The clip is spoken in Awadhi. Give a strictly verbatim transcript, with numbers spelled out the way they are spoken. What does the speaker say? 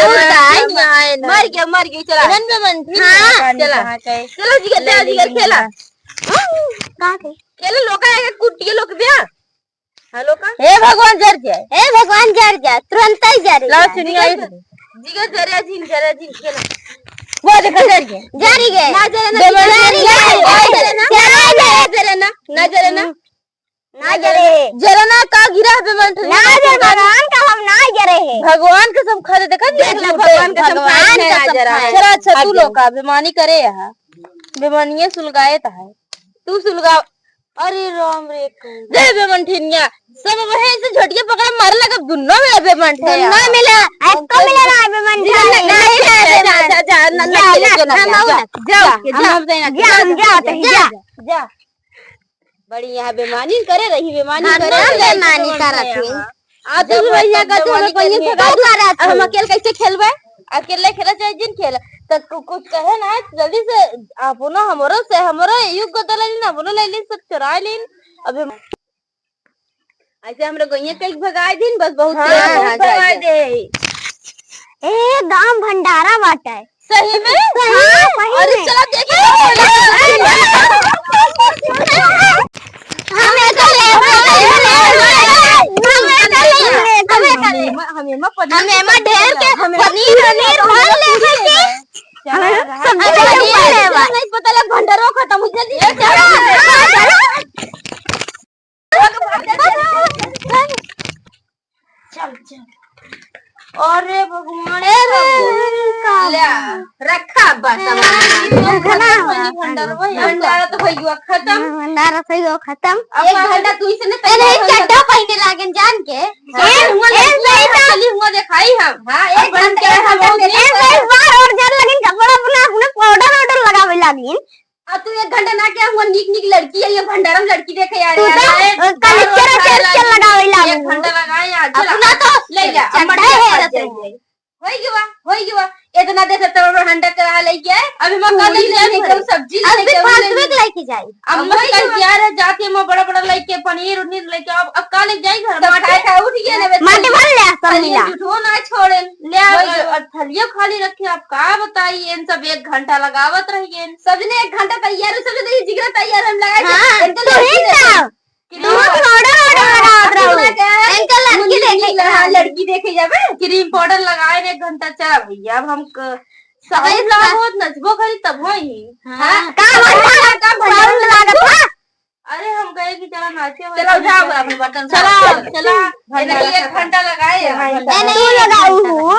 चला, चला, चला। मर गया, मर गया, चला। रन पे बंद, फिर हाँ। चला। चला, जिगर, चला, जिगर, खेला। कहाँ गई? खेला, लोका है, कुटिया लोक दिया। हेलो का? हे भगवान, जर जाए। हे भगवान, जर जाए, तुरंत ही जर लाओ, जाए। सुनिए, आई। जिगर, जरे जिन, जरे जिन, खेला। वो देखो, जर गए। जर गए। ना जरे, ना दे जरे, बड़ा जरे, जरे। जरा ना का गिरा है बेमन ठेनिया ना, जरे भगवान का हम ना जरे है। भगवान कसम खा दे, देखा देख ले, झूठे। भगवान कसम खा दे, भगवान ना जरा है। चला, अच्छा, तू लोग का बेमानी करे यहाँ। बेमानिये सुलगाए त है। तू सुलगा। अरे राम रे, दे बेमन ठेनिया। सब वही से झोटिया पकड़े मारे लगा, दुन्नो मिला बेमन ठेनिया। दुन्नो मिला, एको मिला ना बेमन ठेनिया। नहीं, नहीं, नहीं, जा, जा, जा, ना, ना, जा, ना, जा, ना, ना, ना, ना, जा, जा, जा, जा, हम जा, हम जाते हैं, जा, जा, हम जाते हैं, जा, जा। जा। बड़ी यहाँ बेमानी करे रही, बेमानी हम करे ना रही। बेमानी करत ही। आ, तू जब भी भैया तब का, तू बेमानी लोग कहीं करिए। भगा दो। तू करत अब हम ही। अकेले कैसे खेलबे? अकेले खेला चाहे जिन खेला, तो कु-, कुछ कहे ना, जल्दी से अपनो हमरो से, हमरो युग को दला लीन, अपनो ले लीन, सब चुरा लीन। अबे ऐसे हमरे गइया कई भगाए दिन, बस बहुत हाँ, तेज हाँ, बहुत भगाए दे। ए, गांव भंडारा बाटे। सही में? सही में, हाँ, सही अरे में। चला देखी। हमें तो ले, हमें तो ले, हमें तो ले। हमें, हमें, हमें, हमें ढेर के पनीर, पनीर भर ले, हमें सब जगह पनीर ले। नहीं पता लग भंडारो खत्म हो जाए। चल, चल। अरे भगवान, ए रे, का ले, रखा बा सामान। ए, भंडारा तो भइया खत्म। भंडारा तो भइया खत्म। अब एक घंटा तू इसे नहीं ए, नहीं, तैयार हो चड्ढा पहने लागेन जान के। हाँ, ए, हुआ ए, देखी, सही था। चली हुआ देखाई हम। हाँ, एक घंटा हम लोग ए, सही बार और जान लगिन कपड़ा अपना, अपने पाउडर वाउडर लगावे लागिन। आ तू एक घंटा ना क्या हुआ, नीक नीक लड़की है, ये भंडारम लड़की देखे यार, तू यार, तो, यार, अ, कल बार चेहरा बार चेहरा लगाई, चेहरा लगावे लागू। एक घंटा लगाए यार, चला, अपना तो ले जा, चड्ढा हम है मर रत जाइए। होई गवा, होई गवा, इतना देर से तोर हंडा करा लेके आए, अभी मैं कल पूरी ले जाए, लेके घर आई। सब्जी अब लेके भी आऊँ, फालतू ले में लेके जाई। अब अब मैं वही कल तो जा रहे, जाके मैं बड़ा बड़ा लेके पनीर उनीर लेके आओ, अब का लेके जाई घर तो माटी? खाए खा उठ गया ना, माटी भर ले, सब खाली मिला। झूठो ना छोड़े, ले आ, वही तो। और थलियो खाली रखे, आप का बताई, इन सब एक घंटा लगावत रहिए। सबने एक घंटा तैयार है, सबने तो ये जिगरा तैयार हम लगाए थे। हाँ, इनके तो लड़की ही देखे। ना। क्रीम तू पाउडर वाउडर लगावत रहू। अपना क्या है? इनके लड़की मुन्नी देखे ला, हाँ, लड़की देखे जाबे। क्रीम पाउडर लगाए ने एक घंटा चला भैया, अब हम क-, साउंड अबे लगा का- बहुत नचबो करी तब होई। हाँ। हाँ। का भंडारा का भंडारा साउंड लागत बा? अरे हम कहे कि चला नाचे वाला चलो जाओ अपने बर्तन चला, साफ करो। चला। भंडारा इधर एक खत्म। घंटा लगाए, हाँ, भंडारा। ए, नहीं लगाऊ हूँ।